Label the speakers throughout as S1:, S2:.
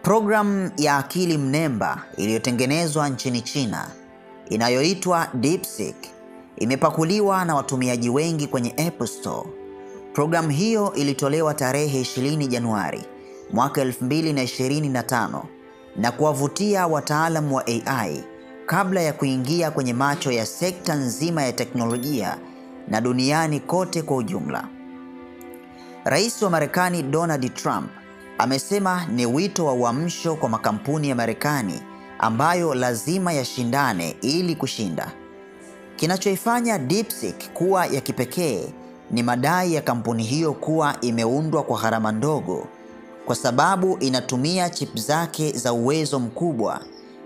S1: Programu ya akili mnemba iliyotengenezwa nchini China inayoitwa DeepSeek imepakuliwa na watumiaji wengi kwenye App Store. Programu hiyo ilitolewa tarehe 20 Januari mwaka 2025 na kuwavutia wataalamu wa AI kabla ya kuingia kwenye macho ya sekta nzima ya teknolojia na duniani kote kwa ujumla. Rais wa Marekani Donald Trump amesema ni wito wa uamsho kwa makampuni ya Marekani ambayo lazima yashindane ili kushinda. Kinachoifanya DeepSeek kuwa ya kipekee ni madai ya kampuni hiyo kuwa imeundwa kwa gharama ndogo kwa sababu inatumia chip zake za uwezo mkubwa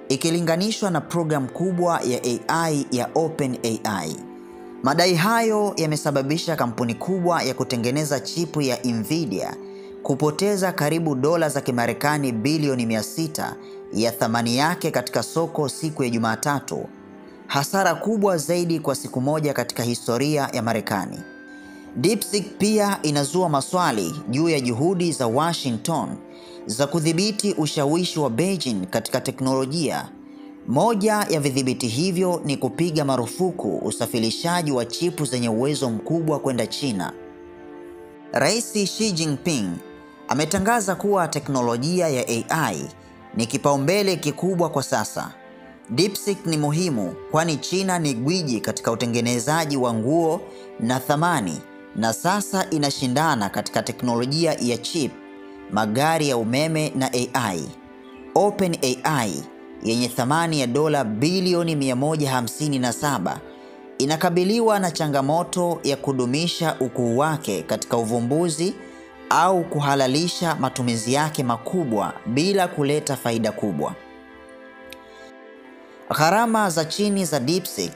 S1: ikilinganishwa na programu kubwa ya AI ya OpenAI. Madai hayo yamesababisha kampuni kubwa ya kutengeneza chipu ya Nvidia kupoteza karibu dola za Kimarekani bilioni 600 ya thamani yake katika soko siku ya Jumatatu, hasara kubwa zaidi kwa siku moja katika historia ya Marekani. DeepSeek pia inazua maswali juu ya juhudi za Washington za kudhibiti ushawishi wa Beijing katika teknolojia. Moja ya vidhibiti hivyo ni kupiga marufuku usafirishaji wa chipu zenye uwezo mkubwa kwenda China. Rais Xi Jinping ametangaza kuwa teknolojia ya AI ni kipaumbele kikubwa kwa sasa. DeepSeek ni muhimu kwani China ni gwiji katika utengenezaji wa nguo na thamani, na sasa inashindana katika teknolojia ya chip, magari ya umeme na AI. OpenAI yenye thamani ya dola bilioni 157 inakabiliwa na changamoto ya kudumisha ukuu wake katika uvumbuzi au kuhalalisha matumizi yake makubwa bila kuleta faida kubwa. Gharama za chini za DeepSeek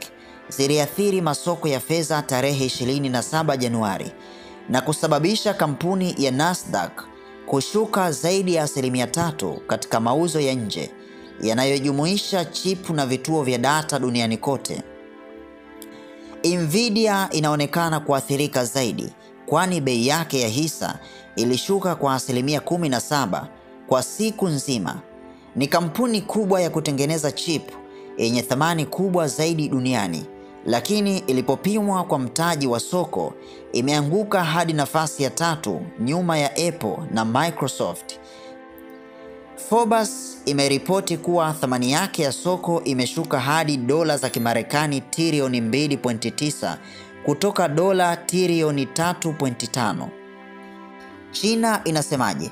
S1: ziliathiri masoko ya fedha tarehe 27 Januari na kusababisha kampuni ya Nasdaq kushuka zaidi ya 3% katika mauzo ya nje yanayojumuisha chipu na vituo vya data duniani kote. Nvidia inaonekana kuathirika zaidi kwani bei yake ya hisa ilishuka kwa 17% kwa siku nzima. Ni kampuni kubwa ya kutengeneza chip yenye thamani kubwa zaidi duniani, lakini ilipopimwa kwa mtaji wa soko imeanguka hadi nafasi ya 3 nyuma ya Apple na Microsoft. Forbes imeripoti kuwa thamani yake ya soko imeshuka hadi dola za Kimarekani trilioni 2.9 kutoka dola trilioni 3.5. China inasemaje?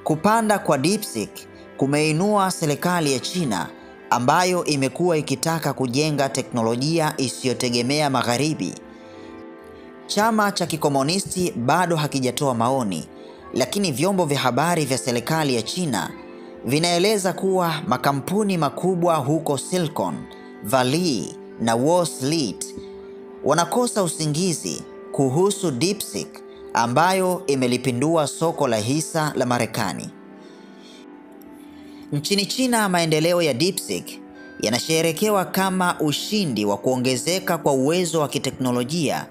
S1: Kupanda kwa DeepSeek kumeinua serikali ya China ambayo imekuwa ikitaka kujenga teknolojia isiyotegemea magharibi. Chama cha Kikomunisti bado hakijatoa maoni, lakini vyombo vya habari vya serikali ya China vinaeleza kuwa makampuni makubwa huko Silicon Valley na Wall Street wanakosa usingizi kuhusu DeepSeek ambayo imelipindua soko la hisa la Marekani. Nchini China, maendeleo ya DeepSeek yanasherekewa kama ushindi wa kuongezeka kwa uwezo wa kiteknolojia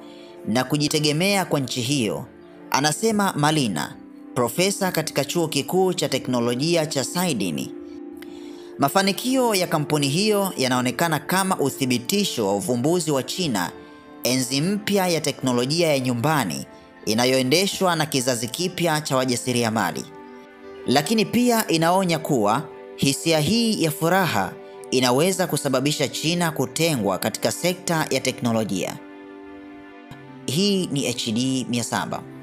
S1: na kujitegemea kwa nchi hiyo, anasema Malina, profesa katika chuo kikuu cha teknolojia cha Sydney. Mafanikio ya kampuni hiyo yanaonekana kama uthibitisho wa uvumbuzi wa China, enzi mpya ya teknolojia ya nyumbani inayoendeshwa na kizazi kipya cha wajasiriamali. Lakini pia inaonya kuwa hisia hii ya furaha inaweza kusababisha China kutengwa katika sekta ya teknolojia. Hii ni HD 700.